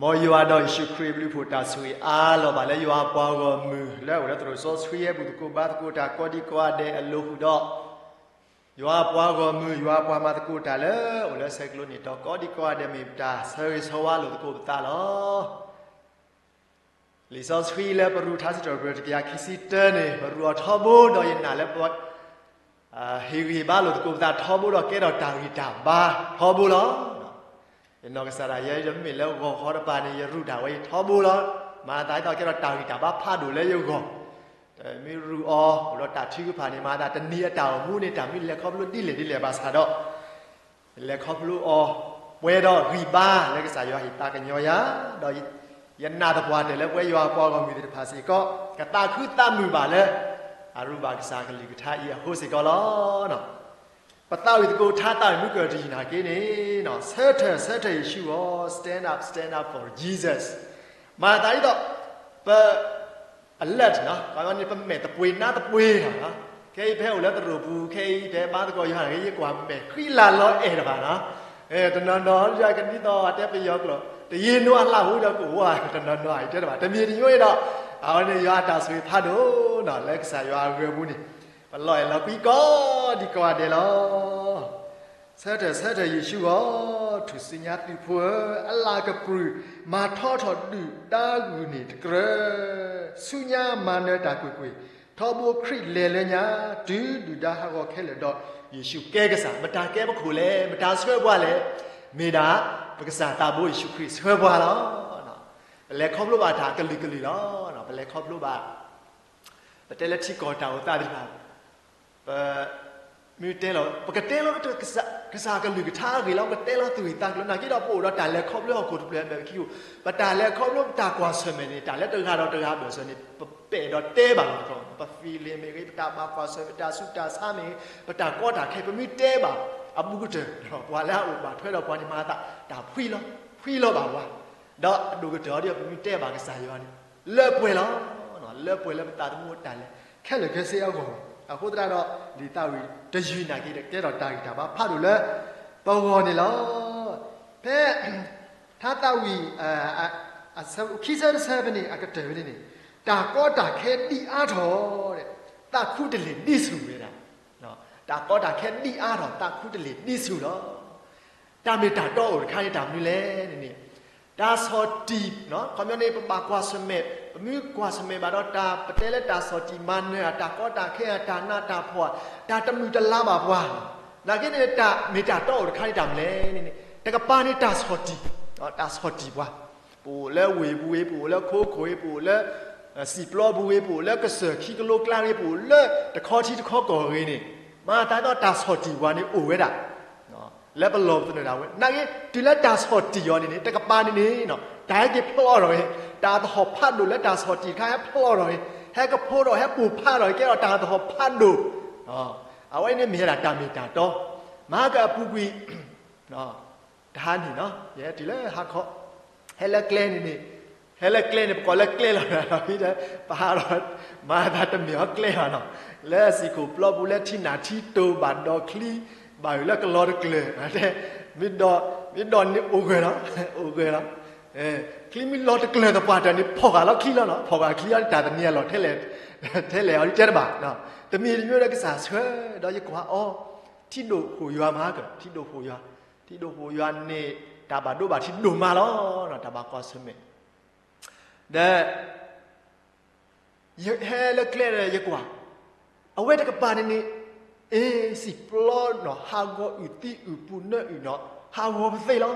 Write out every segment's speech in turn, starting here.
မ်ယွၤဒီးယ့ၣ်ၡူးခရံာ်အဘျုးအဖှိၣ်တၢ်ဆိၣ်ဂ့ၤအါလီၤဘၣ်လၢယွၤအပှၤဂီၢ်မုၢ်လၢအအိၣ်လၢသရိာ်စီဆှံအပူၤသကိးဘါသကိးတၢ်ကိးဒံကိးဂၤဒဲးအလိၤဃုာ်ဒီး, ယွၤအပှၤဂီၢ်မုၢ် ယွၤအပှၤမၤသကိးတၢ်လၢအအိၣ်လၢဆဲးကျိးန့ၣ်ဒီးကိးဒံကိးဂၤဒဲးမ့ၢ်ပတၢ်ဆၢဂ့ၤဆၢဝါလိာ်သကိးပသးလီၤ. လံာ်စီဆှံလၢပရူၤထါစံးထီၣ်ပတြၢၤတကယၤခံဆံတၢန့ၣ် ပရူၤအီၤထီဘိဒီးယနာ်လၢပ ဟ့ၣ်ဂံၢ်ဘါလိာ်သကိးပသးထီဘိဒီးကဲထီၣ်တၢ်ဂံၢ်တၢ်ဘါထီဘိလီၤ. ယနီၢ်ကစၢ်ဒၣ်ယဲယမ့ၢ်လၢဂီၤဃီတပၤန့ၣ် ယရူၢ်တၢ်ဝဲအံၤထီဘိလီၤ. မၤသးဒ်သိးကဲထီၣ်တၢ်ဂံၢ်တၢ်ဘါဖးဒိၣ်လၢယဂီၢ်, တမ့ၢ်ရူၢ်အီၤအိၣ်ဒီးတၢ်ထုကဖၣ်န့ၣ် မၤသးတနံၤအတၢ်အိၣ်မူန့ၣ် တၢ်မ့ၢ်လဲၤခီဖျိဒ်လဲၣ်ဒ်လဲၣ်ဘၣ်ဆၣ်ဒီး လဲၤခီဖျိအီၤ ပှဲၤဒီးဂံၢ်ဘါလၢကစၢ်ယွၤဟ့ၣ်သးကညီၤယၤ, ဒီးယနာ်သပှၢ်တၢၢ်လၢပဝဲယွၤအပှၤဂီၢ်မုၢ်သ့ၣ်တဖၣ်စ့ၢ်ကီး ကသးခုသးမုာ်ဘၣ်လၢ အရူၢ်ဘၣ်ကစၢ်အကလုၢ်ကထါအံၤအဃိစ့ၢ်ကီးလီၤ. ပသးဝံၣ်သကိးထါသးဝံၣ်မုၢ်ကၢၢ်တယုၢ်နာ်က့န့ၣ်, ဆၢထၢၣ် ဆၢထၢၣ်ယ့ၣ်ၡူးအီၤ, stand up, stand up for Jesus. မၤသးဒ်သိး ပ alert န့ၣ် ပမဲာ်သပှ့ၤနါသပှ့ၤလီၤ. ခဲအံၤဖဲအိၣ်လၢသရိာ်ပူၤ ခဲအံၤဖဲဘါသကိးယွၤန့ၣ် ယကွၢ်မဲာ်ဃံလၤလီၤအဲၣ်တဖၣ်လီၤ. တနီၤနီၤ ယကဒ်သိးအတဲပယီၤကျိာ် တယ့နိအလၢ်ဟူဒီးကအိၣ်ဝဲ တနီၤနီၤအံၤတဲတဘၣ် တမံၤတညိအံၤဒီး အဝဲန့ၣ်ယွၤအတၢ်ဆိၣ်ဂ့ၤဖးဒိၣ် လၢကစၢ်ယွၤအဂီၢ်ပူၤန့ၣ် ပလီၤအဲၣ်လီၤကွံကိးဒံကိးဂၤဒဲးလီၤ. ဆၢထၢၣ် ဆၢထၢၣ်ယ့ၣ်ၡူးအီၤ, ထူၣ်စုညါသုးဖိဧၢ, အလၤကပျူၢ် မၤထီထီၣ်ဒုၣ်ဒါဂုာ်န့ၢ်တကြၢး, ဆူညါမၤနၢၤတၢ်ကွ့ၢ်ကွ့ၢ်, ထီဘိခရံာ်လဲၤလၢညါ, တုၤဒုၣ်ဒါဟးဂီၤခဲလၢာ်ဒီး ယ့ၣ်ၡူးကဲကစၢ်, မတၤကဲပခိၣ်လဲၣ်, မတၤဆှၢပှၤလဲၣ်, မ့ၢ်ဒၣ် ပကစၢ်သးဘိယ့ၣ်ၡူးခရံာ်ဆှၢပှၤလီၤ. ပလဲၤခီဖျိဘၣ်တၢ်ကလုာ်ကလုာ်လီၤ. ပလဲၤခီဖျိဘၣ် ပတဲလၢထံကီၢ်တၢ်အိၣ်သးသ့ၣ်တဖၣ်, ပ မ့ၢ်တဲလီၤ ပကတဲလီၤ ကစၢ်ကလုၢ်ကထါအဂ့ၢ်လီၤ, ပကတဲလီၤသူၣ်ဂ့ၢ်သးကျိၤ နာ်က့ဒီး ပအိၣ်ဒီးတၢ်လဲၤခီဖျိဟီၣ်ခိၣ်တဖျၢၣ်အဘၢၣ်ခံခိၣ်, ပတၢ်လဲၤခီဖျိ ပတၢ်ကွၢ်ဆၢၣ်မဲာ်န့ၣ် တၢ်လၢတဂၤဒီးတဂၤအဘၢၣ်စၢၤန့ၣ် ပပဲာ်ဒီးတဲဘၣ်လီၤ. ပ feeling မ့ၢ်ဂ့ၤ, ပတၢ်ဘၣ်ကွၢ်ဆၢၣ်မဲာ်, ပတၢ်စူၢ်တၢ်ဆါမ့ၢ်ဂ့ၤ, ပတၢ်ကီတၢ်ခဲ ပမ့ၢ်တဲဘၣ်အဘူးကတၢၢ်ဒီး ပှၤလၢအအိၣ်ဘၣ်ထွဲဒီးပှၤန့ၣ် မၤသးတၢ်ဖှံလီၤ, ဖှံလီၤဘၣ်ပှၤ, ဒီးအဒိၣ်ကတၢၢ်အီၤဒီး ပမ့ၢ်တဲဘၣ်ကစၢ်ယွၤန့ၣ် လၢပှဲၤလီၤ. လၢပှဲၤလၢပသးသမူအတၢ်လဲၤ ခဲလၢာ်ခဲဆ့အဂီၢ်, အဃိသတးဒီး လံာ်သးဝံၣ်တယုၢ်နာ်က့ဒီး ကဲထီၣ်တၢ်ဂံၢ်တၢ်ဘါဖးဒိၣ်လၢပဂီၢ်န့ၣ်လီၤ. ဖဲ ထါသးဝံၣ် အဆၢခံဆၢတဆၢဖဲန့ၣ် အကတၢၢ်ဖဲန့ၣ်န့ၣ်, တၢ်ကီတၢ်ခဲဒံးအါထီၣ်, သးခူတလ့ၢ်ဒံးဆူၣ်ဝဲဒၣ်, တၢ်ကီတၢ်ခဲဒံးအါထီၣ် သးခူတလ့ၢ်ဒံးဆူၣ်လီၤ. တၢ်မ့ၢ်တၢ်တီအိၣ်တခါန့ၣ် တၢ်မနုၤလဲၣ်န့ၣ်န့ၣ်, တၢ်ဆီၣ်တံၢ်, ခီပညီန့ၣ် ပဘၣ်ကွၢ်ဆၢၣ်မဲာ်, ပမ့ၢ်ကွၢ်ဆၢၣ်မဲာ်ဘၣ်ဒီးတၢ် ပတဲလၢတၢ်ဆီၣ်တံၢ်မၤနၢၤဧါ, တၢ်ကီတၢ်ခဲဧါ, တၢ်နးတၢ်ဖှီၣ်ဧါ, တၢ်တမုာ်တလၤဘၣ်ပှၤ, နာ်က့န့ၣ် တၢ်မ့ၢ်တၢ်တီအိၣ်တခါန့ၣ် တၢ်မနုၤလဲၣ်န့ၣ်န့ၣ်, တကပၤန့ၣ်တၢ်ဆီၣ်တံၢ်, တၢ်ဆီၣ်တံၢ်ပှၤ, ပအိၣ်လၢဝ့ၢ်ပူၤဂ့ၤ, ပအိၣ်လၢခိခိၣ်ဂ့ၤ, ပအိၣ်လၢ စံာ်ပျီပူၤဂ့ၤ, ပအိၣ်လၢကစၢၢ်ခံကလိကျါဂ့ၤ, ပအိၣ်လၢတခီထံတခီကီၢ်ဂ့ၤန့ၣ်, မၤသးဒ်သိးတၢ်ဆီၣ်တံၢ်ပှၤန့ၣ်အိၣ်ဝဲဒၣ် လၢပလီၢ်ပသနၢၣ်ဒၣ်ဝဲ, နာ်က့ တုၤလၢတၢ်ဆီၣ်တံၢ်အီၤန့ၣ်န့ၣ် တကပၤန့ၣ်န့ၣ် တၢ်ဟဲက့ၤဖျီထီၣ်ဂ့ၤ, တၢ်သဟီၣ်ဖးဒိၣ်လၢတၢ်ဆီၣ်တံၢ်တခါဟဲဖျီထီၣ်ဂ့ၤ, ဟဲကဖိထီၣ် ဟဲပိၢ်ဖးထီၣ် ကဲထီၣ်တၢ်သဟီၣ်ဖးဒိၣ်, အဝဲန့ၣ်မ့ၢ်ဝဲဒၣ်တၢ်မ့ၢ်တၢ်တီ, မၤကၢအပူၤကွံာ် တဟါန့ၣ်နီၤ ယဟဲတုၤလၢဟါခီ, ဟဲလၢကျဲန့ၣ်န့ၣ်, ဟဲလၢကျဲန့ၣ် ပကိးလၢကျဲလီၤဒီး ပဟးဒီး မၤသးတမ့ၢ်အီၤကျဲဘၣ်နီၤ, လၢစံာ်ခိၣ်ပျီပူၤ လၢထံနၢ်ထံတိၤဘၣ်ဒီးချံ, ဘၣ်ယိၣ်လၢကလီတကျၢၢ်, မ့ၢ်ဒီး, မ့ၢ်ဒီးန့ၣ်အိၣ်ဂၢၢ်လီၤ, အိၣ်ဂၢၢ်လီၤ, ချံမ့ၢ်လီၤတကျၢၢ်သပှၢ်တၢၢ်န့ၣ် ဖီၣ်ဃာ်လီၤချံလီၤနီၤ, ဖီၣ်ဃာ်ချံလီၤန့ၣ် တၢ်သန့ၤအလီၢ် ထဲလဲၣ်အီၤဒ်တဲတဘၣ်, တမံၤတမံၤဒီးကစၢ်ဆှၢ, ဒီးယကွၢ်အီၤ, ထံဒိၣ်ဃိၣ်ယွၤမၤကၢၢ်, ထံဒိၣ်ဃိၣ်ယွၤ, ထံဒိၣ်ဃိၣ်ယွၤန့ၣ် တၢ်ဘၣ်ဒိဘၣ်ထံးဒိၣ်မးလီၤ, တၢ်ဘၣ်ကွၢ်ဆၢၣ်မဲာ်, ဒီး ယဟဲလၢကျဲဒီးယကွၢ်, အဝဲတကပၤန့ၣ်န့ၣ်, အ့ စံာ်ပျီနီၤ ဟးဂီၤအုၣ်သံအုၣ်ပူၤနၢအုၣ်နီၤ ဟးဂီၤပသ့ၣ်လီၤ.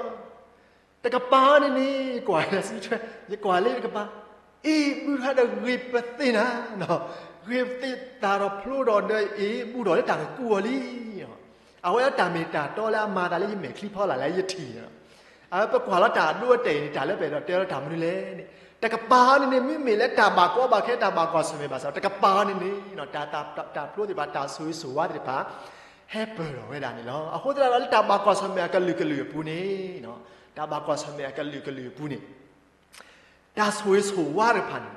တကပၤန့ၣ်န့ၣ် ကွၢ်လၢစံးထွဲ, ယကွၢ်လၢတကပၤ, အ့ ဘုထါဒီးဂ့ၤပသ့ၣ်နၤ, ဂ့ၤပသ့ၣ်သၣ်ထီၣ်ဖျိထီၣ်ဒီး အ့ ဘူးထီၣ်လၢတၢ်ကကူအီၤလံ. အဝဲတၢ်မ့ၢ်တၢ်တီလၢအမၤသးလၢယမဲာ်ချံဖီလာ်လၢယထံၣ်န့ၣ်လီၤ. အဝဲပကွၢ်လီၤတၢ်အဒိအတဲာ်န့ၣ် တၢ်လၢပအဲၣ်ဒိးတဲလီၤတၢ်မနုၤလဲၣ်န့ၣ်, တကပၤန့ၣ်န့ၣ် မ့မ့ၢ်လၢတၢ်ဘၣ်ကီဘၣ်ခဲ တၢ်ဘၣ်ကွၢ်ဆၢၣ်မဲာ်ဘၣ်ဆၣ် တကပၤန့ၣ်န့ၣ် တၢ်, တၢ်ဖျိသ့ၣ်တဖၣ် တၢ်ဆိၣ်ဂ့ၤဆိၣ်ဝါသ့ၣ်တဖၣ် ဟဲပၢၢ်ထီၣ်ဝဲဒၣ်န့ၣ်လီၤ. အဃိသတးဒီးလၢတၢ်ဘၣ်ကွၢ်ဆၢၣ်မဲာ်အကလုာ်ကလုာ်အပူၤန့ၣ်, တၢ်ဘၣ်ကွၢ်ဆၢၣ်မဲာ်အကလုာ်ကလုာ်အပူၤန့ၣ် တၢ်ဆိၣ်ဂ့ၤဆိၣ်ဝါတဖၣ်န့ၣ်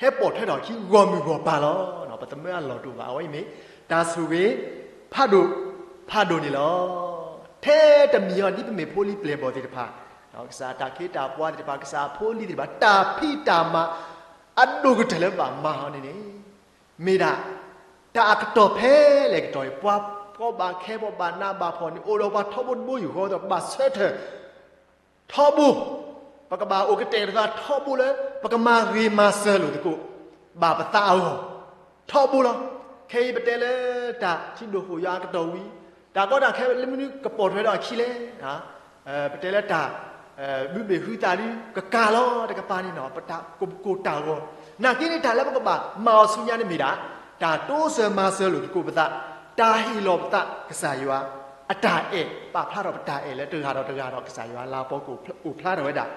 ဟဲပိာ်ထွဲထီၣ်ခံဂီၢ်မုၢ်ဂီၢ်ပၤလီၤ. ပသမၢအလီၢ်တအိၣ်ဘၣ်. အဝဲအံၤမ့ၢ် တၢ်ဆိၣ်ဂ့ၤဖးဒိၣ်ဖးဒိၣ်န့ၣ်လီၤ. ထဲတမံၤအီၤဒ်ပမ့ၢ်ဖိလံၤပျဲၢ်ဘီၣ်သ့ၣ်တဖၣ် ကစၢ်တၢ်ခ့တၢ်ပှၤသ့ၣ်တဖၣ်, ကစၢ်အဖိအလံၤသ့ၣ်တဖၣ်, တၢ်ဖံးတၢ်မၤအဒိၣ်ကတၢၢ်လၢပဘၣ်မၤအီၤန့ၣ်န့ၣ် မ့ၢ်ဒၣ် တၢ်အကတီၢ်ဖဲလဲၣ်ကတီၢ်အံၤ, ပှၤကိးဘၣ်ခဲ ပှၤဘၣ်နးဘၣ်ဖှီၣ်န့ၣ် အိၣ်ဒီးပှၤထီဘိတဘိယူၢ်ဃီဒီး ပဘၣ်ဆၢထၢၣ်ထီဘိ, ပကဘၣ်အိၣ်ကတဲာ်ကတီၤထီဘိလၢ ပကမၤဂ့ၤမၤစၢၤလိာ်သကိး ဘၣ်ပသးအဂီၢ် ထီဘိလီၤ. ခဲအံၤပတဲလၢတၢ်ထံဒိၣ်ဃိၣ်ယွၤအကတီၢ်ဝံၤ, တၢ်ကီတၢ်ခဲလၢမနုၤကပိာ်ထွဲဒီးအခံလဲၣ်, ပတဲလၢတၢ် ဘုဘ့ၣ်ဟုသၣ်ဒုး ကကၤလီၤတကပၤန့ၣ်နီၤ, ပတၢ်ကကိၢ်တၢ်ဂီၤ, နာ်က့န့ၣ် တၢ်လၢပကဘၣ်မၤအီၤဆူညါန့ၣ်မ့ၢ်ဒၣ် တၢ်တိစၢၤမၤစၢၤလိာ်သကိးပသး, တၢ်ဟ့ၣ်လီၤပသးကစၢ်ယွၤအတၢ်အဲၣ်, ပာ်ဖျါထီၣ်ပတၢ်အဲၣ်လၢတဂၤဒီးတဂၤဒီး ကစၢ်ယွၤလၤပီကအိၣ်ဖျါထီၣ်ဝဲဒၣ်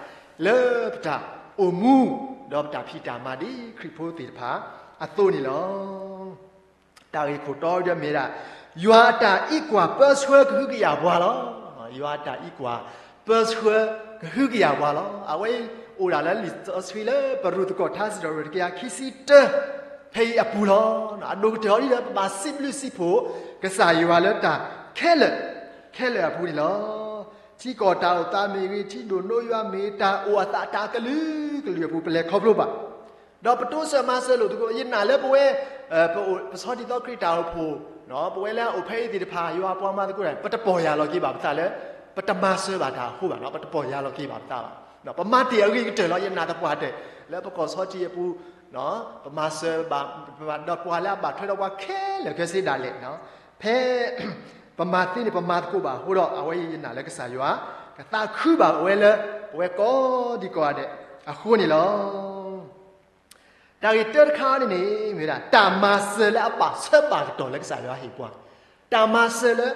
လၢပတၢ်အိၣ်မူ ဒီးပတၢ်ဖံးတၢ်မၤဒ်ခရံာ်ဖိသ့ၣ်တဖၣ်အသိးန့ၣ်လီၤ. တၢ်ဂ့ၢ်ခိၣ်တီဒ်မ့ၢ်ဒၣ် ယွၤအတၢ်အံးကွၢ်ပၢဆှၢကဟုကယာ်ပှၤလီၤ. ယွၤအတၢ်အံးကွၢ်ပၢဆှၢကဟုကယာ်ပှၤလီၤ. အဝဲအံၤအိၣ်ဒၣ်လၢလံာ်စီဆှံလၢပရူၤသကိးထါစံးထီၣ်ပတြၢၤတကယၤခံဆံတၢ ဖဲအံၤအပူၤလီၤ. အဒိၣ်ကတၢၢ်အီၤဒ်လၢပဘၣ်စံးဘျုးစံးဖှိၣ် ကစၢ်ယွၤလၢတၢ်ခဲလၢာ်ခဲလၢာ်အပူၤန့ၣ်လီၤ. ထံကီၢ်တၢ်အိၣ်သးမ့ၢ်ဂ့ၤ, ထံဒိၣ်နိယွၤမ့ၢ်ဂ့ၤ, တၢ်အိၣ်အသးတၢ်ကလုာ်ကလုာ်အပူၤ ပလဲၤခီဖျိဘၣ် ဒီးပတိစၢၤမၤစၢၤလိာ်သကိး, ယနာ်လၢပဝဲ ပအိၣ်ပဆီတံၢ်သီခရံာ်တၢ်အိၣ်ဖှိၣ်, ပဝဲလၢအအိၣ်ဖဲအံၤသ့ၣ်တဖၣ် ယွၤအပှၤမၤသကိးတၢ် ပတပီၢ်ယၢ်လီၤက့ၤဘၣ်ပသးလၢ ပတမၤစၢၤဘၣ်တၢ်အဃိဘၣ်နီၤ, ပတပီၢ်ယၢ်လီၤက့ၤဘၣ်ပသးဘၣ်. ပမၤတ့ၢ်အဂ့ၤကတၢၢ်လီၤ. ယနာ်သပှၢ်တၢၢ် လၢပကီၢ်ဆီတံၢ်အပူၤ ပမၤစၢၤဘၣ် ပမၤဒီးပှၤလၢအဘၣ်ထွဲဒီးပှၤခဲလၢာ်ခဲဆ့ဒၣ်လဲာ်, ဖဲ ပမၤသ့န့ၣ် ပမၤသကိးဘၣ်အဃိဒီး အဝဲအံၤယနာ်လၢကစၢ်ယွၤ ကသးခုဘၣ်ဝဲလၢ ပဝဲကိးဒံကိးဂၤဒဲးအဃိန့ၣ်လီၤ. တၢ်ဂ့ၢ်တၢတခါန့ၣ်န့ၣ် မ့ၢ်ဝဲဒၣ် တၢ်မၤစၢၤလၢအဘၣ်ဆၢဘၣ်ကတီၢ်လၢကစၢ်ယွၤဟ့ၣ်ပှၤ, တၢ်မၤစၢၤလၢ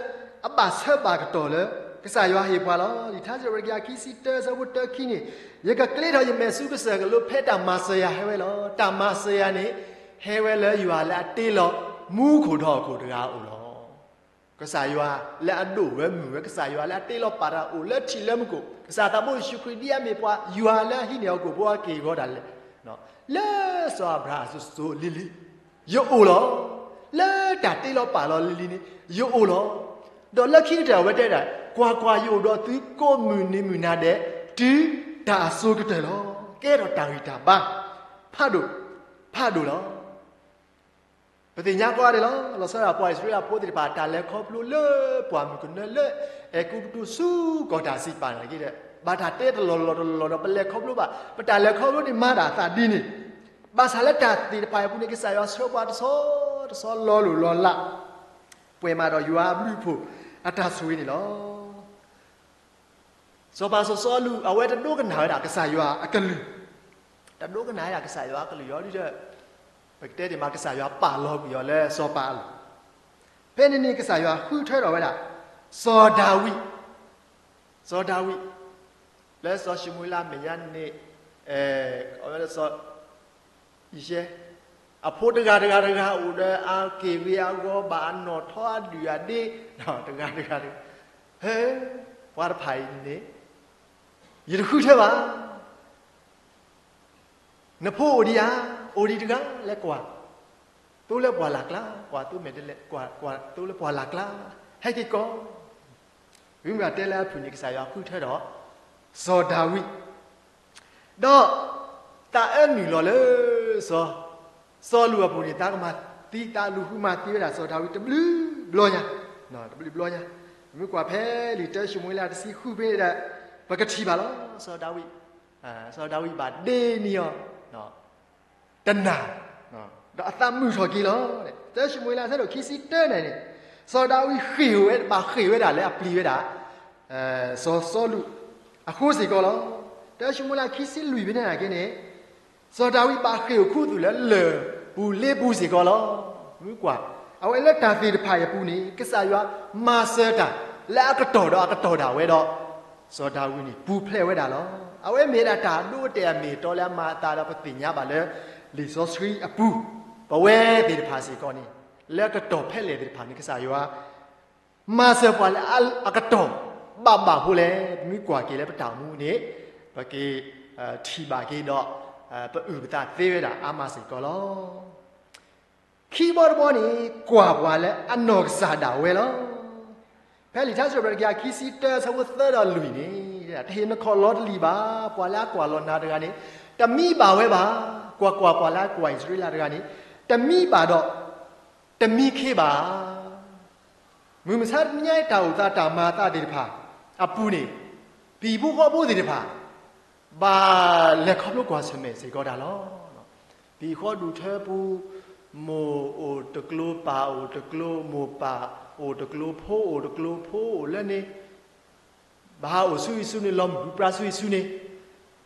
အဘၣ်ဆၢဘၣ်ကတီၢ်လၢ ကစၢ်ယွၤဟ့ၣ်ပှၤလီၤ. လံာ်ထါစံးထီၣ်ပတြၢၤတကယၤခံဆံတၢ အဆၢဖိတၢခံန့ၣ်, ယကကျ့ထီၣ်ယမဲာ်ဆူကစၢၢ်ကလိ ဖဲတၢ်မၤစၢၤယၤဟဲဝဲလီၤ. တၢ်မၤစၢၤယၤန့ၣ် ဟဲဝဲလၢယွၤလၢအတ့လီၤမူခိၣ်ဒီးဟီၣ်ခိၣ်တဂၤအအိၣ်လီၤ. ကစၢ်ယွၤလၢအဒိၣ်ဝဲမုၢ်ဝဲ, ကစၢ်ယွၤလၢအတ့လီၤပာ်တၢ်အိၣ်လၢထံးလၢမူခိၣ်, ကစၢ်သးဘိယ့ၣ်ၡူးခရံာ်ဒ်အမ့ၢ်ပှၤ ယွၤလၢအဟံးန့ၢ်ဟီၣ်ခိၣ်ဖိအက့ၢ်အဂီၤဒၣ်လဲာ်, လၢစီၤအၤဘြၤဟၣ်စိၤစိၤလံၤလံၤ ယအိၣ်လီၤ. လၢတၢ်တ့လီၤပာ်လီၤလံၤလံၤန့ၣ် ယအိၣ်လီၤ. ဒီးလၢခံကတၢၢ်အဝဲတဲဒၣ်, ကွၢ်ကွၢ်, ယအိၣ်ဒီးသုကိးမုၢ်နံၤမုၢ်နၤဒဲး တုၤတၢ်အစိၤကတၢၢ်လီၤ. ကဲထီၣ်တၢ်ဂံၢ်တၢ်ဘါ ဖးဒိၣ် ဖးဒိၣ်လီၤ. ပသ့ၣ်ညါကိးဂၤဒဲးလီၤ. လီၤဆီဒၣ်ပှၤအံၣ်စရ့လးဖိသ့ၣ်တဖၣ် တၢ်လဲၤခီဖျိလၢပှၢ်မုၢ်ကနၢလၢ အဲၤကူပတူးဆူကီၢ်တၢ်စံးပာ်နာ်က့ဒီး ဘၣ်တၢ်တဲတလီၢ်လီၢ်တလီၢ်လီၢ်ဒီး ပလဲၤခီဖျိဘၣ်. ပတၢ်လဲၤခီဖျိန့ၣ်မၤဒၣ်အသးဒ်န့ၣ်, ဘၣ်ဆၣ်လၢတၢ်သ့ၣ်တဖၣ်အံၤအပူၤန့ၣ် ကစၢ်ယွၤဆှၢပှၤတဆီတဆီလီၤလိၢ်လီၤလး ပှဲၤမးဒီးယွၤအဘျုးအဖှိၣ်အတၢ်ဆိၣ်ဂ့ၤန့ၣ်လီၤ. စီၤပၤစီၤစီလူး အဝဲတဒိကနၣ်ဝဲဒၣ်ကစၢ်ယွၤအကလုၢ်, တဒိကနၣ်ဝဲဒၣ်ကစၢ်ယွၤအကလုၢ်အီၤဒ်ဒီး ပကတဲတ့ၢ်မး ကစၢ်ယွၤပာ်လီၤကွံာ်အီၤလၢစီၤပၤအလိၤ, ဖဲန့ၣ်န့ၣ် ကစၢ်ယွၤဃုထၢထီၣ်ဝဲဒၣ် စီၤဒၤဝံး, စီၤဒၤဝံး လၢစီၤၡမူၤအ့လးမဲာ်ညါန့ၣ် အဝဲဒၣ်စီၤ ယံၤရှဲ အဖိတဂၤတဂၤတဂၤ အိၣ်ဒီးအက့ၢ်ဂ့ၤအဂီၤ ဘၣ်အနီၣ်ထီအဒုၣ်အဒ့ တဂၤတဂၤတဂၤ, ဟဲ, ပှၤတဖၣ်အံၤန့ၣ် ယတဃုထၢဘၣ်. နဖိအိၣ်ဒံးဧါ, အိၣ်ဒံးတဂၤလဲၤကွၢ်, သိလၢပှၢ်လၢ်ကျါ, ကွၢ်သိမဲာ်တဲလဲၣ်, ကွၢ်သိလၢပှၢ်လၢ်ကျါ, ဟဲက့ၤကီး. မ့ၢ်မ့ၢ်တဲလၢအဖုၣ်န့ၣ် ကစၢ်ယွၤဃုထၢဒီး စီၤဒၤဝံး ဒီး သးအၢနုာ်လီၤလၢ စီၤ စီလူးအပူၤန့ၣ် သးကမၤသံ သးလူၤဃုမၤသံဝဲဒၣ်စီၤဒၤဝံးတဘျုးဘျီညါ, တဘျုးဘျီညါ. မ့ၢ်ကွၢ်ဖဲလံာ်တၢၡမူၤအ့လးတဆံဃုဖဲန့ၣ်ဒီး ပကထံၣ်ဘၣ်လီၤ. စီၤဒၤဝံး, စီၤဒၤဝံးဘၣ်ဒ့န့ၢ်အီၤ တနၤ, ဒီးအသးမုာ်ထီၣ်က့ၤလီၤ. တၢၡမူၤအ့လးဆၢဒိၣ်ခံဆံတၢန့ၣ်န့ၣ် စီၤဒၤဝံးဃ့ၢ်ဝဲ ဘၣ်ဃ့ၢ်ဝဲဒၣ်လၢအပျံၤဝဲဒၣ် စီၤစီလူးအဃိစ့ၢ်ကီးလီၤ. တၢၡမူၤအ့လးခံဆံလွံၢ်ဖဲန့ၣ်နာ်က့န့ၣ် စီၤဒၤဝံးဘၣ်ဃ့ၢ်အိၣ်ခူသူၣ်လၢလၢၢ်ပူၤလ့ပူၤစ့ၢ်ကီးလီၤ. မ့ၢ်ကွၢ် အဝဲလၢတၢ်သ့ၣ်တဖၣ်အံၤအပူၤန့ၣ် ကစၢ်ယွၤမၤစၢၤတၢ်လၢအကတီၢ်ဒီးအကတီၢ်ဒၣ်ဝဲဒီး စီၤဒၤဝံးန့ၣ် ပူၤဖျဲးဝဲဒၣ်လီၤ. အဝဲမ့ၢ်ဝဲဒၣ်တၢ်ဒိကတဲာ်အမ့ၢ်အတီလၢအမၤအသးဒီးပသ့ၣ်ညါဘၣ်လၢ လံာ်စီဆှံအပူၤ, ပဝဲသ့ၣ်တဖၣ်စ့ၢ်ကီးန့ၣ် လၢအကတီၢ်ဖဲလဲၣ်သ့ၣ်တဖၣ်န့ၣ် ကစၢ်ယွၤ မၤစၢၤပှၤလၢအကတီၢ်ဘၣ်ဘၣ်ဖိလဲၣ်, ပမ့ၢ်ကွၢ်က့ၤလၢပတၢ်အိၣ်မူန့ၣ် ပက့ၤထံၣ်ဘၣ်က့ၤဒီး ပအုၣ်ပသးသ့ဝဲဒၣ်အါမးစ့ၢ်ကီးလီၤ. ခံဘီတဘီန့ၣ် ကွၢ်ပှၤလၢအနီၢ်ကစၢ်ဒၣ်ဝဲလီၤ. ဖဲလံာ်ထါစံးထီၣ်ပတြၢၤတကယၤခံဆံတၢ အဆၢဖိသၢဒီးလွံၢ်န့ၣ် တဟ့ၣ်နခီၣ်လီၤတလံာ်ဘၣ်. ပှၤလၢအကွၢ်လီၤနၤတဂၤန့ၣ် တမံဘၣ်ဝဲဘၣ်. ကွၢ်ကွၢ်, ပှၤလၢအကွၢ်အံၣ်စရ့လးတဂၤန့ၣ် တမံဘၣ်ဒီး တမံခ့ဘၣ်. မုၢ်မဆါတနံၤညါအံၤ တၢ်အိၣ်သးတၢ်မၤအသးသ့ၣ်တဖၣ်အပူၤန့ၣ် ပဟံၣ်ဖိဃီဖိသ့ၣ်တဖၣ် ဘၣ်လဲၤခီဖျိကွၢ်ဆၢၣ်မဲာ်စ့ၢ်ကီးတၢ်လီၤ. ပဟံၣ်ဃီဒူၣ်ထၢပူၤ မိၢ်အိၣ်တကျိၤ ပၢ်အိၣ်တကျိၤ, မိၢ်ပၢ်အိၣ်တကျိၤ ဖိအိၣ်တကျိၤ ဖိအိၣ်လၢန့ၣ် ဘၣ်ဟးအိၣ်ဆူအံၤဆူန့ၣ် လီၤမုၢ်ပြါဆူအံၤဆူန့ၣ်,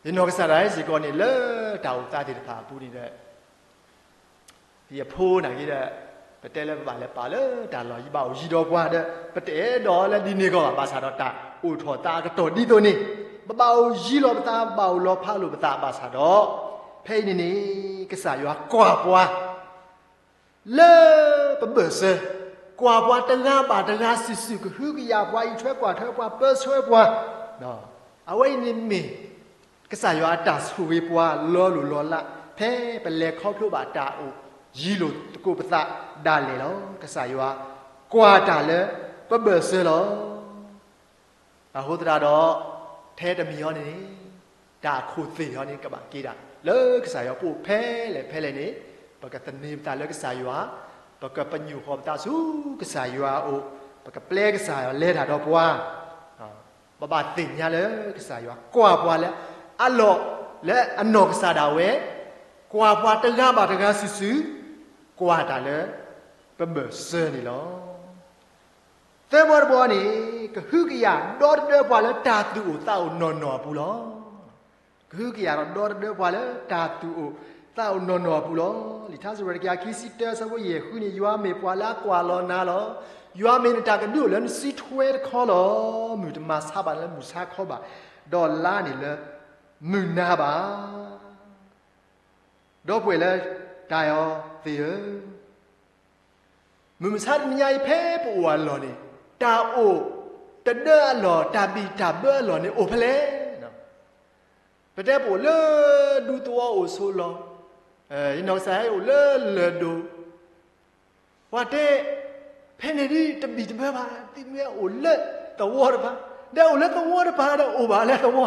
ယနီၢ်ကစၢ်ဒၣ်အံၤစ့ၢ်ကီးန့ၣ် လၢတၢ်အိၣ်သးသ့ၣ်တဖၣ်အပူၤန့ၣ်ဒီး ယဖိနာ်က့ဒီး ပတဲလၢပဘၣ်လဲၤပာ်လၢတၢ်လီၢ်ယံၤ ဘၣ်အိၣ်ယံၤဒီးပှၤဒီး ပတအဲၣ်ဒိးလၢဒ်န့ၣ်ကီးဘၣ်. ဘၣ်ဆၣ်ဒီးတၢ်အိၣ်ထီၣ်သးအကတီၢ်ဒ်သိးန့ၣ် ပဘၣ်အိၣ်ယံၤလီၤပသး ဘၣ်အိၣ်လီၤဖးလိာ်ပသးဘၣ်ဆၣ်ဒီး ဖဲအံၤန့ၣ်န့ၣ် ကစၢ်ယွၤကွၢ်ပှၤ လၢပဘၢၣ်စၢၤ, ကွၢ်ပှၤတဂၤဘၣ်တဂၤစုာ်စုာ် ကဟုကယာ်ပှၤ အံးထွဲကွၢ်ထွဲပှၤ ပၢဆှၢပှၤ, အဝဲအံၤန့ၣ်မ့ၢ် ကစၢ်ယွၤအတၢ်ဆိၣ်ဂ့ၤပှၤလီၤလိၢ်လီၤလး ဖဲပလဲၤခီဖျိဘၣ်တၢ်အိၣ်ယံၤလိာ်သကိးပသးဒၣ်လဲာ်လီၤ. ကစၢ်ယွၤကွၢ်တၢ်လၢပဘၢၣ်စၢၤလီၤ. အဃိသတးဒီး ထဲတမံၤအံၤန့ၣ် တၢ်အခိၣ်သ့ၣ်အံၤန့ၣ် ကဘၣ်က့ၤတၢ်လၢကစၢ်ယွၤ ပအိၣ်ဖဲလဲၣ်ဖဲလဲၣ်န့ၣ် ပကသန့ၤပသးလၢကစၢ်ယွၤ, ပကပညိၣ်ဃီၤပသးဆူကစၢ်ယွၤအအိၣ်, ပကပျဲကစၢ်ယွၤလဲၤတၢ်ဒီးပှၤ ပဘၣ်သ့ၣ်ညါလၢကစၢ်ယွၤကွၢ်ပှၤလၢအလီၢ်လၢအနီၢ်ကစၢ်ဒၣ်ဝဲ, ကွၢ်ပှၤတဂၤဘၣ်တဂၤစုာ်စုာ်, ကွၢ်တၢ်လၢပဘၢၣ်စၢၤန့ၣ်လီၤ. သၢဘီတဘီန့ၣ် ကဟုကယာ်ဒီတဒၢပှၤလၢတၢ်သူၣ်အိၣ်သးအိၣ်နီၢ်နီၢ်အပူၤလီၤ. ကဟုကယာ်ဒီတဒၢပှၤလၢတၢ်သူၣ်အိၣ်သးအိၣ်နီၢ်နီၢ်အပူၤလီၤ. လံာ်ထါစံးဝဲတကယၤခံဆံတၢ အဆၢဖိယဲၢ်ဃုန့ၣ် ယွၤမ့ၢ်ပှၤလၢအကွၢ်လီၤနၤလီၤ. ယွၤမ့ၢ်နတၢ်ကဒုအိၣ်လၢနစုထွဲတခီလီၤ. မုၢ်တမၤဆါဘၣ်လၢမုၢ်ဆါခီဘၣ်, ဒီးလါန့ၣ်လၢမုၢ်နၤဘၣ်. ဒီပုၢ်ဝဲၢ်လၢတၢ်အဲၣ်အီၤသ့ၣ်ဧၢ, မုၢ်မဆါတနံၤညါအံၤ ဖဲပအိၣ်အလီၢ်န့ၣ် တၢ်အိၣ်တဒၢအလီၢ် တၢ်ဘံၣ်တၢ်ဘၢအလီၢ်န့ၣ် အိၣ်ဖဲလဲၣ်. ပတဲပအိၣ်လၢဒူသဝီအိၣ်ဆိးလီၤ, ယနီၢ်ကစၢ်ဟဲအိၣ်လၢလၢၢ်ဒိၣ်, ပှၤတဲ ဖဲန့ၣ်ဒ်တဘံၣ်တဘၢဘၣ်, သုမ့ၢ်အိၣ်လၢသဝီတပၤ, ဒီးအိၣ်လၢသဝီတပၤဒီးအိၣ်ဘၣ်လၢသဝီ,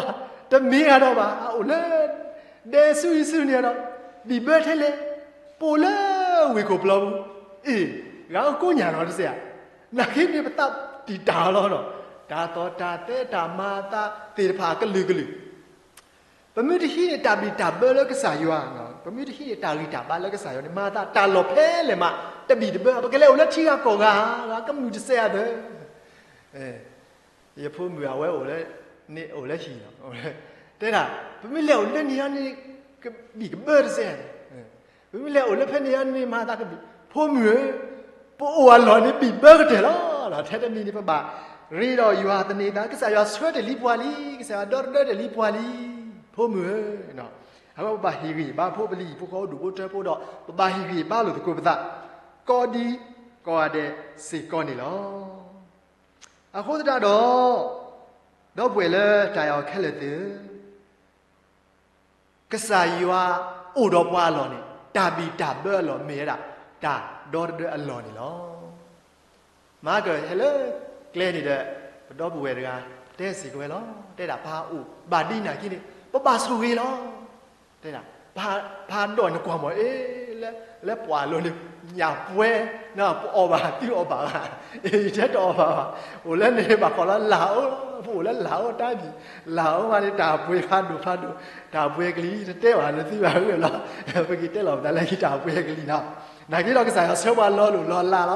တမ့ၢ်ဧါဒီးဘၣ်, အိၣ်လၢ ဒဲဆူအံၤဆူန့ၣ်ဒီး ဘံၣ်ဘၢထဲလဲၣ်, ပအိၣ်လၢဝ့ၢ်ခိၣ်ပျီပူၤ, အ့ၣ်, ဂၤအိၣ်ကိးညၣ်နီၤတစဲးဧါ, နာ်က့န့ၣ်ပသးတံာ်တာ်လီၤနီၤ, တၢ်သီၣ်တၢ်သဲတၢ်မၤအသးသ့ၣ်တဖၣ်အကလုာ်ကလုာ် ပမ့ၢ်တဟံးန့ၢ်တၢ်ဘံၣ်တၢ်ဘၢလၢကစၢ်ယွၤ, ပမ့ၢ်တဟံးန့ၢ်တၢ်ဂံၢ်တၢ်ဘါလၢကစၢ်ယွၤန့ၣ် မၤသးတၢ်လီၢ်ဖဲလဲၣ်မး တဘံၣ်တဘၢ, ပကလဲၤအိၣ်လၢထံဂၤကီၢ်ဂၤ, ဂၤကမုာ်တစဲးအသး, ယဖိမုၣ်အဝဲအိၣ်လၢ န့ၣ်အိၣ်လၢဟံၣ်လီၤ, တဲဒၣ် ပမ့ၢ်လဲၤအိၣ်လၢန့ၣ်အီၤန့ၣ် ကဘံၣ်ကဘၢတစဲး, ပမ့ၢ်လဲၤအိၣ်လၢဖဲန့ၣ်အီၤန့ၣ် မၤသးကဘံၣ်, ဖိမုၣ်ဧၢ, ပအိၣ်အလီၢ်န့ၣ် ဘံၣ်ဘၢကတၢၢ်လီၤ. ထဲတမံၤန့ၣ် ပဘၣ်ရ့ဒီးယွၤသန့ၤသး, ကစၢ်ယွၤဆှၢတ့ၢ်လံပှၤလံ, ကစၢ်ယွၤဒီတဒၢတ့ၢ်လံပှၤလံ, ဖိမုၣ်ဧၢ, အဝဲပဘၣ်ဟ့ၣ်ဂံၢ်ဘါဖိ ပလံၤဟံၣ်ဖိဃီဖိ ဒူၣ်ဖိထၢဖိဒီး ပဘၣ်ဟ့ၣ်ဂံၢ်ဘါလိာ်သကိးပသး ကိးဒံကိးဂၤဒဲးစ့ၢ်ကီးန့ၣ်လီၤ. အဃိသတးဒီး ဒီပုၢ်ဝဲၢ်လၢတၢ်အဲၣ်အီၤခဲလၢာ်သ့ၣ်ဧၢ, ကစၢ်ယွၤအိၣ်ဒီးပှၤအလီၢ်န့ၣ် တၢ်ဘံၣ်တၢ်ဘၢအလီၢ် မ့ၢ်ဝဲဒၣ် တၢ်ဒီတဒၢအလီၢ်န့ၣ်လီၤ. မၤကဟဲလၢကျဲန့ၣ်ဒီး ပဒီပုၢ်ဝဲၢ်တဂၤ တဲစ့ၢ်ကီးဝဲလီၤ. တဲဒၣ်ပၢ်အိၣ်ဘၣ်ဒ်နာ်က့န့ၣ် ပဘၣ်ဆိၣ်ဂ့ၤလီၤ. တဲဒၣ် ပၢ်ဒိးန့ၣ်ကွၢ်မး အ့ လၢ လၢပှၢ်လိၤန့ၣ် ညၣ်ပှဲၤ ပအီၣ်ဘၣ် သုအီၣ်ဘၣ်ဘၣ်, အ့ ယတဲတအီၣ်ဘၣ်ဘၣ်, အိၣ်လၢန့ၣ်ဘၣ်ဃးလၢလၢ်အိၣ်, ပအိၣ်လၢလၢ်အိၣ်တၢ်ဘံၣ်, လၢ်အိၣ်ဘၣ်န့ၣ် တၢ်ပှဲၤဖးဒိၣ်ဖးဒိၣ်, တၢ်ပှဲၤကလံၤ တတဲဘၣ်လၢသုဘၣ်အဂီၢ်လီၤ. ပက့ၤတဲလီၤပသးလၢဟံးတၢ်ပှဲၤကလံၤနီၤ. နာ်က့ဒီးကစၢ်ယွၤဆှၢပှၤလီၤလိၢ်လီၤလး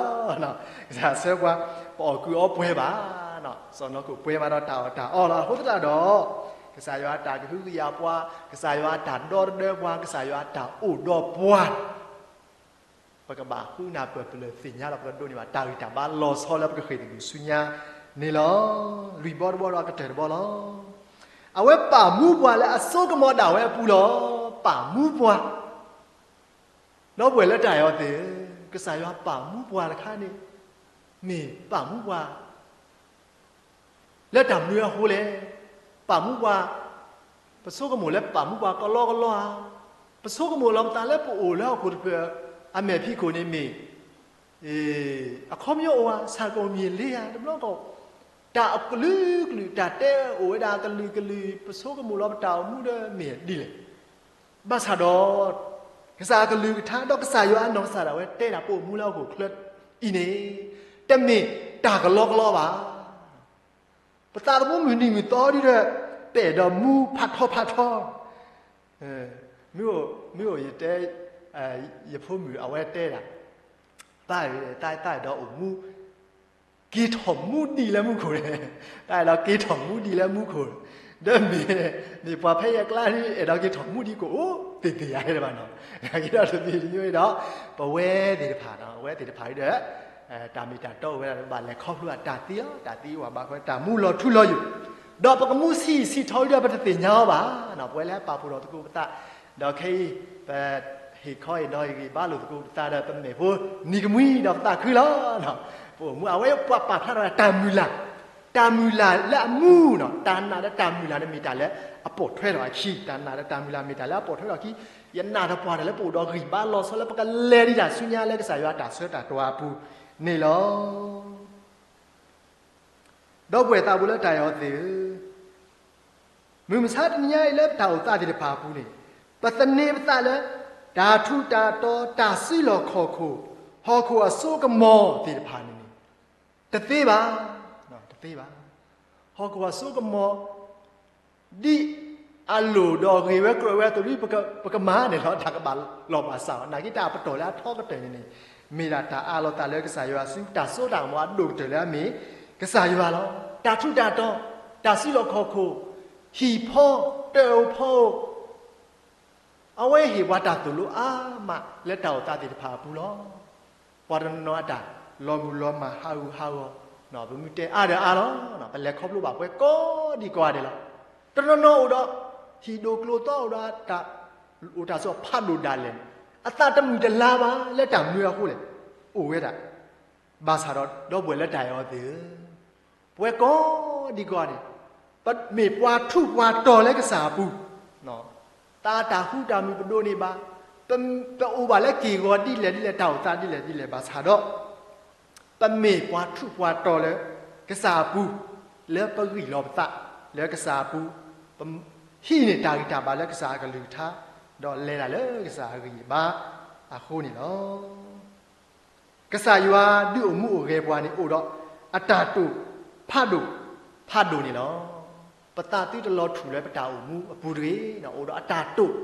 လီၤ. ကစၢ်ယွၤဆှၢပှၤ ပအီၣ်ကုၢ်အီပှဲၤဘၣ်, စီၢ်နီၤခိၣ်ပှဲၤမးဒီးတၢ်အီၣ်တၢ်အီလီၤ. အဃိသတးဒီး ကစၢ်ယွၤအတၢ်ကဟုကယာ်ပှၤ, ကစၢ်ယွၤအတၢ်ဒီတဒၢပှၤ, ကစၢ်ယွၤအတၢ်အိၣ်ဒီးပှၤ ပကဘၣ်ဃုနၢ်ပၢၢ်ပလၢၢ်သ့ၣ်ညါလီၤ. ပကဒိးန့ၢ်ဘၣ်တၢ်ဂံၢ်တၢ်ဘါလီၤဆီလၢပကဃ့ၢ်သဘျုးဆူညါန့ၣ်လီၤ. လွံၢ်ဘီတဘီဒီးအကတၢၢ်တဘီလီၤ. အဝဲပာ်မူပှၤလၢအစိကမီၤဒၣ်ဝဲအပူၤလီၤ. ပာ်မူပှၤ ဒီပုၢ်ဝဲၢ်လၢတၢ်အဲၣ်အီၤသ့ၣ်ဧၢ, ကစၢ်ယွၤပာ်မူပှၤတခါန့ၣ် မ့ၢ်ပာ်မူပှၤ လၢတၢ်မနုၤအဃိလဲၣ်. ပာ်မူပှၤ, ပဆိကမိၣ်လၢပာ်မူပှၤကလီကလီဧါ, ပဆိကမိၣ်လီၤပသးလၢပအိၣ်လၢဟီၣ်ခိၣ်တဖျၢၣ် အမဲာ်ဖံးခိၣ်န့ၣ်မ့ၢ် အခီပညီအိၣ်ဧါ, ဆၣ်ကိၣ်မ့ၢ်လ့ဧါ, တဘျီကီး တၢ်အကလုာ်ကလုာ် တၢ်တဲအိၣ်ဝဲဒၣ်အကလုာ်ကလုာ် ပဆိကမိၣ်လီၤပတၢ်အိၣ်မူဒီးမ့ၢ်ဒ်လဲၣ်. ဘၣ်ဆၣ်ဒီး ကစၢ်အကလုၢ်ကထါ ဒီးကစၢ်ယွၤအနီၢ်ကစၢ်ဒၣ်ဝဲတဲဒၣ် ပအိၣ်မူလၢဟီၣ်ခိၣ်ချၢအံၤန့ၣ် တမ့ၢ်တၢ်ကလီကလီဘၣ်. ပသးသမူမုၢ်နံၤမုၢ်သီဒ်ဒီး ပအဲၣ်ဒိးမူဖးထီဖးထီ မ့ၢ်အိၣ် မ့ၢ်အိၣ်ယတဲ ယဖိမုၣ်အဝဲတဲဒၣ် တၢ် တၢ်အဲၣ်ဒိးအိၣ်မူ က့ၤထီၣ်မူဒံးလၢမူခိၣ်န့ၣ်, တၢ်အဲၣ်ဒိးက့ၤထီၣ်မူဒံးလၢမူခိၣ်, ဒီးမ့ၢ် မ့ၢ်ပှၤဖဲယဲၢ်ကျါန့ၣ် အဲၣ်ဒိးက့ၤထီၣ်မူဒံးကအိၣ်သ့ၣ်သ့ၣ်ယၤန့ၣ်ဘၣ်နီၤ. နာ်က့ဒီးတမံၤတမံၤဒီး ပဝဲသ့ၣ်တဖၣ် ပဝဲသ့ၣ်တဖၣ်ဒီး တၢ်မ့ၢ်တၢ်တီအိၣ်ဝဲဒၣ် ဘၣ်လဲၤခီဖျိအတၢ်သံလီၤ. တၢ်သံအိၣ်ဘၣ်ဘၣ်ဃးတၢ်မူလီၤထူလီၤယိာ်, ဒီးပကမူဆံးဆံးထီၣ်ဒီး ပတသ့ၣ်ညါအီၤဘၣ်. ပဝဲလၢပာ်ဖှိၣ်ထီၣ်သကိးပသး, ဒီးခဲအံၤ ပ ဟ့ၣ်ခီဟ့ၣ်နီၤဟ့ၣ်ဂံၢ်ဘါလိာ်သကိးပသးဒီး ပမဲာ်ဖိနံၤကမှံဒီးပသးခုလီၤ. ပအိၣ်မူအဝဲပှၤပာ်ဖျါထီၣ်ဝဲဒၣ်တၢ်မုၢ်လၢ်, တၢ်မုၢ်လၢ်လၢအမူနီၤ, တၢ်နာ်ဒီးတၢ်မုၢ်လၢ်န့ၣ်မ့ၢ်တၢ်လၢအပိာ်ထွဲထီၣ်အခံ, တၢ်နာ်ဒီးတၢ်မုၢ်လၢ်မ့ၢ်တၢ်လၢအပိာ်ထွဲထီၣ်အခံ, ယနာ်သပှၢ်တၢၢ်လၢပအိၣ်ဒီးဂံၢ်ဘါလီၤဆီလၢ ပကလဲၤဒံးတၢ်ဆူညါလၢကစၢ်ယွၤအတၢ်ဆၢတၢ်တီၤအပူၤန့ၣ်လီၤ. ဒီပုၢ်ဝဲၢ်သးဘိလၢတၢ်အဲၣ်အီၤသ့ၣ်ဧၢ, မုၢ်မဆါတနံၤညါအံၤလၢပတၢ်အိၣ်သးသ့ၣ်တဖၣ်အပူၤန့ၣ်, ပသန့ၤပသးလၢ တၢ်ထူးတၢ်တီၤ တၢ်စုလီၢ်ခီၣ်ခိၣ် ဟီၣ်ခိၣ်အစိကမီၤသ့ၣ်တဖၣ်န့ၣ်န့ၣ် တသ့ဘၣ်, တသ့ဘၣ်. ဟီၣ်ခိၣ်အစိကမီၤ ဒ်အလိၣ်ဒီးဂ့ၤဝဲကြၢးဝဲအသိးဒီး ပကမၤန့ၣ်လီၤ. တၢ်ကဘၣ်လီၢ်ဘၣ်စးအီၤ, နာ်က့တၢ်အပတီၢ်လၢအထီကတၢၢ်န့ၣ်န့ၣ် မ့ၢ်ဒၣ်တၢ်အးလီၤသးလၢကစၢ်ယွၤစု တၢ်စိတၢ်ကမီၤအဒိၣ်ကတၢၢ်လၢအမ့ၢ်ကစၢ်ယွၤလီၤ. တၢ်ထူးတၢ်တီၤ, တၢ်စုလီၢ်ခီၣ်ခိၣ်, ဟံၣ်ဖီ, တၢ်အိၣ်ဖီအိၣ် အဝဲဟ့ၣ်ပှၤတၢ်သိၣ်လိအါမးလၢတၢ်အိၣ်သးသ့ၣ်တဖၣ်အပူၤလီၤ. ပှၤတနီၤနီၤအတၢ်လီၤမုၢ်လီၤမၢ်ဟးဂူာ်ဟးဂီၤ, ပမ့ၢ်တဲအါဒီးအါလီၤ, ပလဲၤခီဖျိဘၣ်ပှဲၤကိးဒံးကိးဂၤဒဲးလီၤ. တနီၤနီၤအိၣ်ဒီး ဟံၣ်ဒိၣ်ကျိၤသီအိၣ်ဒီး အိၣ်တၢ်စိဖးဒိၣ်ဒၣ်လဲာ်န့ၣ် အသးတမုာ်တလၤဘၣ်လၢတၢ်မုာ်အဃိလဲၣ်, အိၣ်ဝဲဒၣ်. ဘၣ်ဆၣ်ဒီး ဒီပုၢ်ဝဲၢ်လၢတၢ်အဲၣ်အီၤသ့ၣ်ဧၢ, ပဝဲကိးဒံးကိးဂၤန့ၣ် ပမ့ၢ်ပှၤထူးပှၤတီၤလၢကစၢ်အပူၤ, သးတၢ်ဃူတၢ်မုာ်ပဒိးန့ၢ်ဘၣ်, ပအိၣ်ဘၣ်လၢက့ၢ်ဂီၤဒ်လဲၣ်ဒ်လဲၣ် တၢ်အိၣ်သးဒ်လဲၣ်ဒ်လဲၣ်ဘၣ်ဆၣ်ဒီး ပမ့ၢ်ပှၤထူးပှၤတီၤလၢကစၢ်အပူၤ, လၢပဂံၢ်လီၤပသးလၢကစၢ်အပူၤ, ပဟံးန့ၢ်တၢ်ဂံၢ်တၢ်ဘါလၢကစၢ်အကလုၢ်ကထါ, ဒီးလဲၤတၢ်လၢကစၢ်အဂံၢ်အဘါအဃိန့ၣ်လီၤ. ကစၢ်ယွၤဒုးအိၣ်မူအိၣ်ဂဲၤပှၤန့ၣ် အိၣ်ဒီးအတၢ်တိာ်ဖးဒိၣ်ဖးဒိၣ်န့ၣ်လီၤ. ပသးသုတလီၤထူၣ်လၢပတၢ်အိၣ်မူအပူၤတဂ့ၤ, အိၣ်ဒီးအတၢ်တိာ်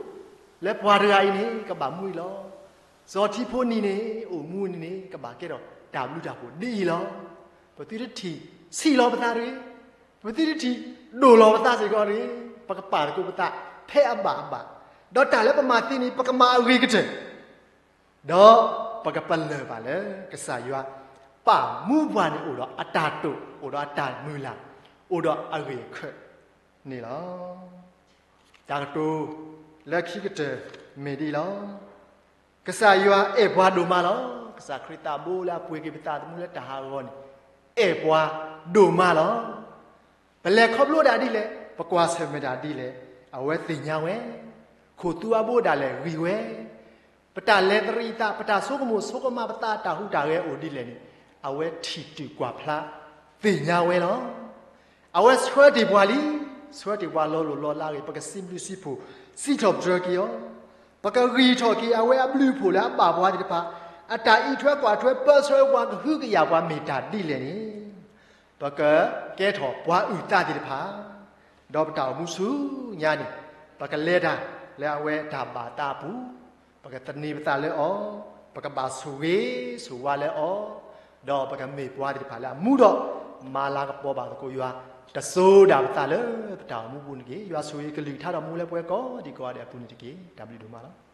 လၢပှၤတဂၤအံၤန့ၣ် ကဘၣ်မူအံၤလီၤ. စီၤထံဖိနံၤန့ၣ် အိၣ်မူန့ၣ်န့ၣ် ကဘၣ်ကဲထီၣ်တၢ်ဘျုးတၢ်ဖှိၣ်ဒ်အံၤလီၤ. ပသုတထံၣ်ဆံးလီၤပသးတဂ့ၤ, ပသုတထံၣ်ဒိၣ်လီၤပသးစ့ၢ်ကီးတဂ့ၤ, ပကပာ်သကိးပသးဖဲအဘၣ်အဘၣ်, ဒီးတၢ်လၢပမၤသ့န့ၣ် ပကမၤအဂ့ၤကတၢၢ် ဒီးပကပလၢၢ်ဘၣ်လၢ ကစၢ်ယွၤပာ်မူပှၤန့ၣ် အိၣ်ဒီးအတၢ်တိာ်, အိၣ်ဒီးအတၢ်မုၢ်လၢ်, အိၣ်ဒီးအဂ့ၢ်အခၢၣ်န့ၣ်လီၤ. တၢ်ကတိၤလၢခံကတၢၢ်မ့ၢ်ဒ်အံၤလီၤ. ကစၢ်ယွၤအဲၣ်ပှၤဒိၣ်မးလီၤ. ကစၢ်ခရံာ်သးဘိလၢအပှ့ၤက့ၤပသးသမူလၢတၢ်ဟးဂီၤန့ၣ် အဲၣ်ပှၤဒိၣ်မးလီၤ. ပလဲၤခီဖျိဒၣ်ဒ်လဲၣ်, ပကွၢ်ဆၢၣ်မဲာ်ဒၣ်ဒ်လဲၣ်, အဝဲသ့ၣ်ညါဝဲ, ခိၣ်သူအဘိဒၣ်လဲာ်ဂံၢ်ဝဲ, ပတၢ်လဲၤသရံးသး, ပတၢ်ဆိကမိၣ်ဆိကမး, ပသးတၢ်ဟူးတၢ်ဂဲၤအိၣ်ဒ်လဲၣ်န့ၣ် အဝဲထံၣ်တုာ်ကွၢ်ဖျါသ့ၣ်ညါဝဲလီၤ. အဝဲဆှၢတ့ၢ်ပှၤလံ, ဆှၢတ့ၢ်ပှၤလီၤလိၢ်လီၤလးဂ့ၤ, ပကစံးဘျုးစံးဖှိၣ် စံးထီၣ်ပတြၢၤက့ၤအီၤ, ပကဂံၢ်ထီၣ်က့ၤအဝဲအဘျုးအဖှိၣ်လၢအဘၣ်ပှၤသ့ၣ်တဖၣ် အတၢ်အံးထွဲကွၢ်ထွဲ ပၢဆှၢပှၤ ကဟုကယာ်ပှၤမ့ၢ်တၢ်ဒ်လဲၣ်န့ၣ် ပကကဲထီၣ်ပှၤအုၣ်သးသ့ၣ်တဖၣ်, ဒီးပတၢ်အိၣ်မူဆူညါန့ၣ် ပကလဲၤတၢ်လၢအဝဲအတၢ်ဘၣ်အသးအပူၤ, ပကသန့ၤပသးလၢအီၤ, ပကဘၣ်ဆိၣ်ဂ့ၤဆိၣ်ဝါလၢအီၤ, ဒီးပကမ့ၢ်ပှၤသ့ၣ်တဖၣ်လၢအမူဒီး မၤလၤကပီၤဘၣ်သကိးယွၤ တစိၤဒၣ်ပသးလၢပတၢ်အိၣ်မူပူၤန့ၣ်တက့ၢ်. ယွၤဆိၣ်ဂ့ၤကလုၢ်ကထါဒီးမူလၢပှဲၤကိးဒံးကိးဂၤဒဲးအပူၤန့ၣ်တက့ၢ်. တၢ်ဘျုးဒိၣ်မးလီၤ.